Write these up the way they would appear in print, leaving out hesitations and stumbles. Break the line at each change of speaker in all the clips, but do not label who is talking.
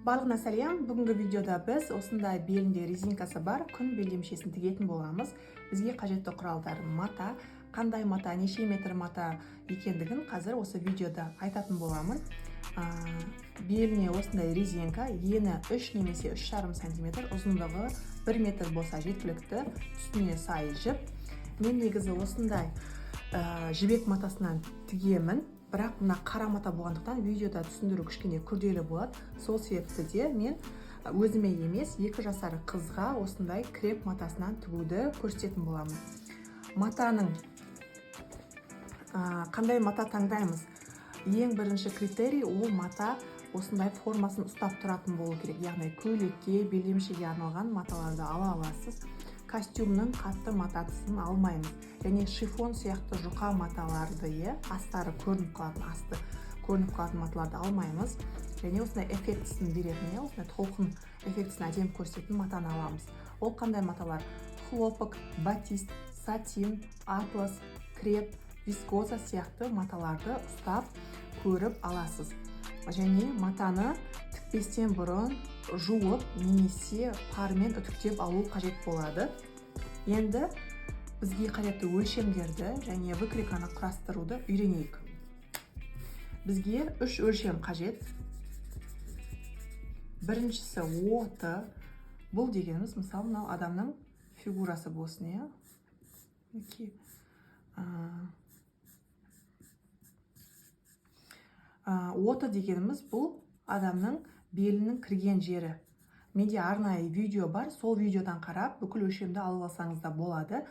Барлығына сәлем! Бүгінгі видеода біз осындай белінде резинкасы бар күн белдемшесін тігетін боламыз. Бізге қажетті құралдар: мата. Қандай мата, неше метр мата екендігін қазір осы видеода айтатын боламын. Беліне осындай резинка, ені 3 немесе 3,5 сантиметр, ұзындығы 1 метр болса жеткілікті. Үстіне сай жіп. Мен негізі осындай жібек матасынан тігемін, бірақ мына қара мата болғандықтан, видеода түсіндіру кішкене күрделі болады. Сол себепті де мен өзіме емес, 2 жасар қызға осындай креп матасынан тігуді көрсететін боламын. Матаның қандай мата таңдаймыз? Ең бірінші критерий: ол мата осындай формасын ұстап тұратын болу керек, яғни көйлекке, белдемшеге арналған маталарды ала аласыз. Костюмнің қатты матасын алмаймыз және шифон сияқты жұқа маталарды, иә, астары көрініп қалатын, асты көрініп қалатын маталарды алмаймыз. Және осындай эффектісін беретін, иә, осындай толқын эффектісін әдемі көрсететін матаны аламыз. Ол қандай маталар? Хлопок, батист, сатин, атлас, креп, вискоза сияқты маталарды ұстап көріп аласыз. Және матаны тікпестен бұрын жуып немесе пармен үтіктеп алу қажет болады. Енді бізге қажетті өлшемдерді және выкройканы құрастыруды үйренейік. Бізге үш өлшем қажет. Біріншісі — ОТ. Бұл дегеніміз, мысалы, мынау адамның фигурасы болсын, иә. Мінекей. ОТ дегеніміз — бұл адамның белінің кірген жері. Менде арнайы видео бар, сол видеодан қарап, бүкіл өлшемді алып алсаңыз да болады.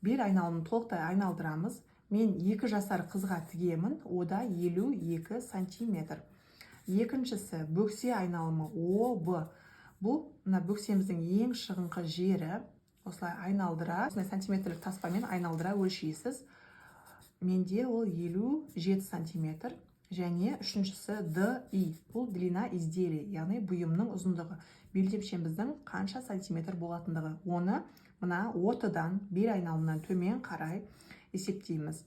Бел айналымын толықтай айналдырамыз. Мен 2 жасар қызға тігемін, ода 52 сантиметр. Екіншісі — бөксе айналымы, ОБ. Бұл мына бөксеміздің ең шығыңқы жері. Осылай айналдыра, осындай сантиметрлік таспамен айналдыра өлшейсіз. Менде ол 57 сантиметр. Және үшіншісі — ДИ. Бұл длина изделия, яғни бұйымның ұзындығы, белдемшеміздің қанша сантиметр болатындығы. Оны мына ОТ-дан, бел айналымынан төмен қарай есептейміз.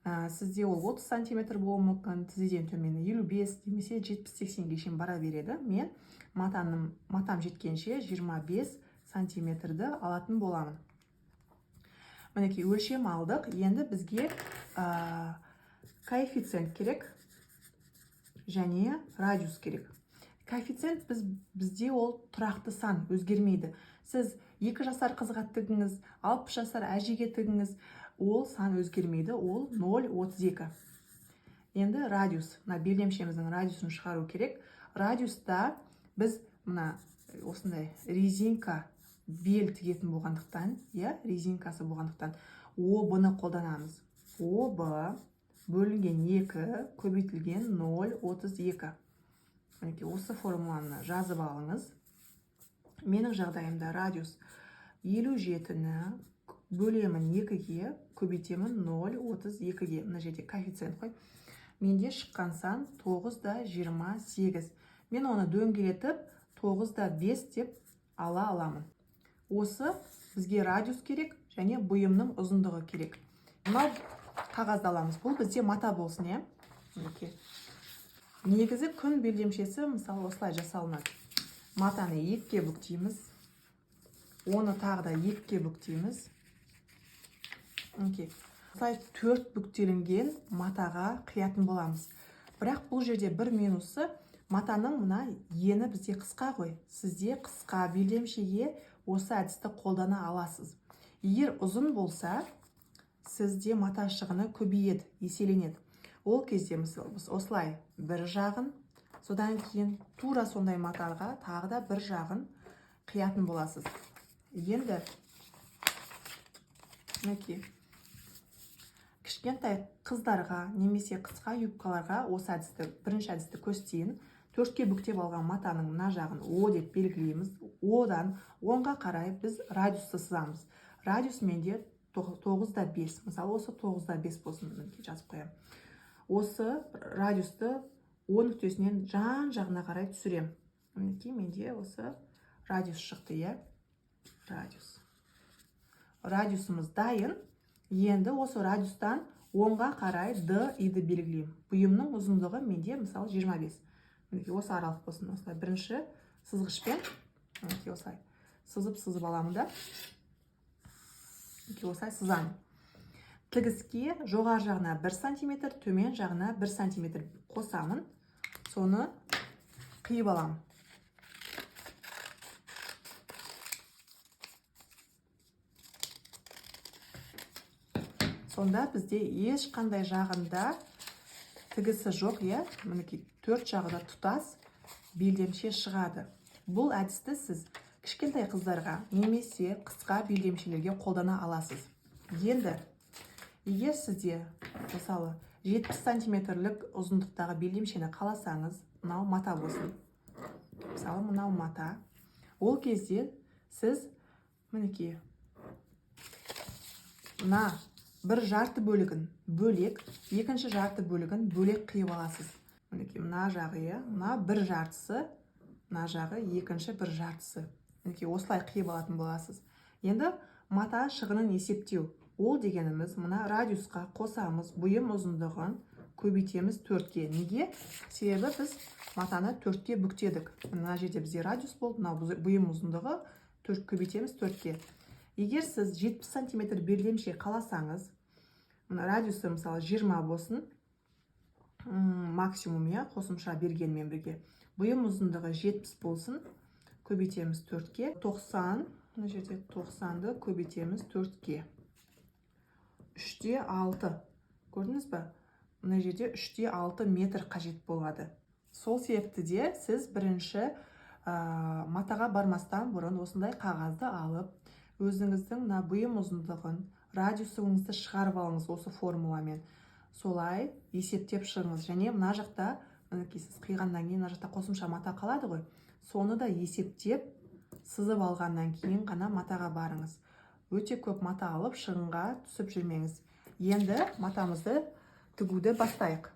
Сізде ол 30 сантиметр болуы мүмкін, тізеден төмен 55 немесе 70-80-ге шейін бара береді. Мен матам жеткенше 25 сантиметрді алатын боламын. Мінекей, өлшем алдық. Енді бізге коэффициент керек және радиус керек. Коэффициент бізде ол тұрақты сан, өзгермейді. Сіз 2 жасар қызға тігіңіз, 60 жасар әжеге тігіңіз, ол сан өзгермейді, ол 0,32. Енді радиус, мына белдемшеміздің радиусын шығару керек. Радиуста біз мына осындай резинка бел тігетін болғандықтан, иә, резинкасы болғандықтан, ОБ-ны қолданамыз. ОБ бөлінген 2 көбейтілген 0,32. Мінекей, осы формуланы жазып алыңыз. Менің жағдайымда радиус: 57-ні бөлемін 2-ге, көбейтемін 0,32-ге. Мына жерде коэффициент қой. Менде шыққан сан 9 да 28. Мен оны дөңгелетіп 9 да 5 деп ала аламын. Осы бізге радиус керек және бұйымның ұзындығы керек. Мынау қағазды аламыз. Бұл бізде мата болсын, иә. Мінекей, негізі күн белдемшесі, мысалы, осылай жасалынады: матаны екіге бүктейміз, оны тағы да екіге бүктейміз. Мінекей, осылай төрт бүктелінген матаға қиятын боламыз. Бірақ бұл жерде бір минусы: матаның мына ені бізде қысқа ғой. Сізде қысқа белдемшеге осы әдісті қолдана аласыз. Егер ұзын болса, сізде мата шығыны көбейеді, еселенеді. Ол кезде, мысалы, біз осылай бір жағын, содан кейін тура сондай матаға тағы да бір жағын қиятын боласыз. Енді мінекей, кішкентай қыздарға немесе қысқа юбкаларға осы әдісті, бірінші әдісті көрсетейін. Төртке бүктеп алған матаның мына жағын О деп белгілейміз. Одан оңға қарай біз радиусты сызамыз. Радиус менде 9 да 5. Мысалы, осы 9 да 5 болсын. Мінекей, жазып қоямын. Осы радиусты О нүктесінен жан жағына қарай түсіремін. Мінекей, менде осы радиус шықты, иә. Радиусымыз дайын. Енді осы радиустан оңға қарай Д, И-ді белгілеймін. Бұйымның ұзындығы менде, мысалы, 25. Мінекей, осы аралық болсын. Осылай бірінші сызғышпен, мінекей, осылай сызып сызып аламын да, мінекей, осылай сызамын. Тігіске жоғары жағына 1 сантиметр, төмен жағына 1 сантиметр қосамын, соны қиып аламын. Сонда бізде ешқандай жағында тігісі жоқ, иә, мінекей, төрт жағы да тұтас белдемше шығады. Бұл әдісті сіз кішкентай қыздарға немесе қысқа белдемшелерге қолдана аласыз. Енді егер сізде, мысалы, 70 сантиметрлік ұзындықтағы белдемшені қаласаңыз, мынау мата болсын, мысалы, мынау мата, ол кезде сіз, мінекей, мына бір жарты бөлігін бөлек, екінші жарты бөлігін бөлек қиып аласыз. Мінекей, мына жағы, иә, мына бір жартысы, мына жағы екінші бір жартысы, мінекей, осылай қиып алатын боласыз. Енді мата шығынын есептеу. Ол дегеніміз, мына радиусқа қосамыз бұйым ұзындығын, көбейтеміз 4-ке. Неге? Себебі біз матаны 4-ке бүктедік. Мына жерде бізде радиус болды, мынау бұйым ұзындығы, 4, көбейтеміз 4-ке. Егер сіз 70 сантиметр белдемше қаласаңыз, мына радиусы, мысалы, 20 болсын, максимум, иә, қосымша бергенмен бірге бұйым ұзындығы 70 болсын, көбейтеміз 4-ке, 90. Мына жерде 90-ды көбейтеміз 4-ке, 3,6. Көрдіңіз ба, мына жерде 3,6 метр қажет болады. Сол себепті де сіз бірінші матаға бармастан бұрын осындай қағазды алып, өзіңіздің мына бұйым ұзындығын, радиусыңызды шығарып алыңыз. Осы формуламен солай есептеп шығыңыз. Және мына жақта, мінекей, сіз қиғаннан кейін мына жақта қосымша мата қалады ғой, соны да есептеп сызып алғаннан кейін ғана матаға барыңыз. Өте көп мата алып, шығынға түсіп жүрмеңіз. Енді матамызды тігуді бастайық.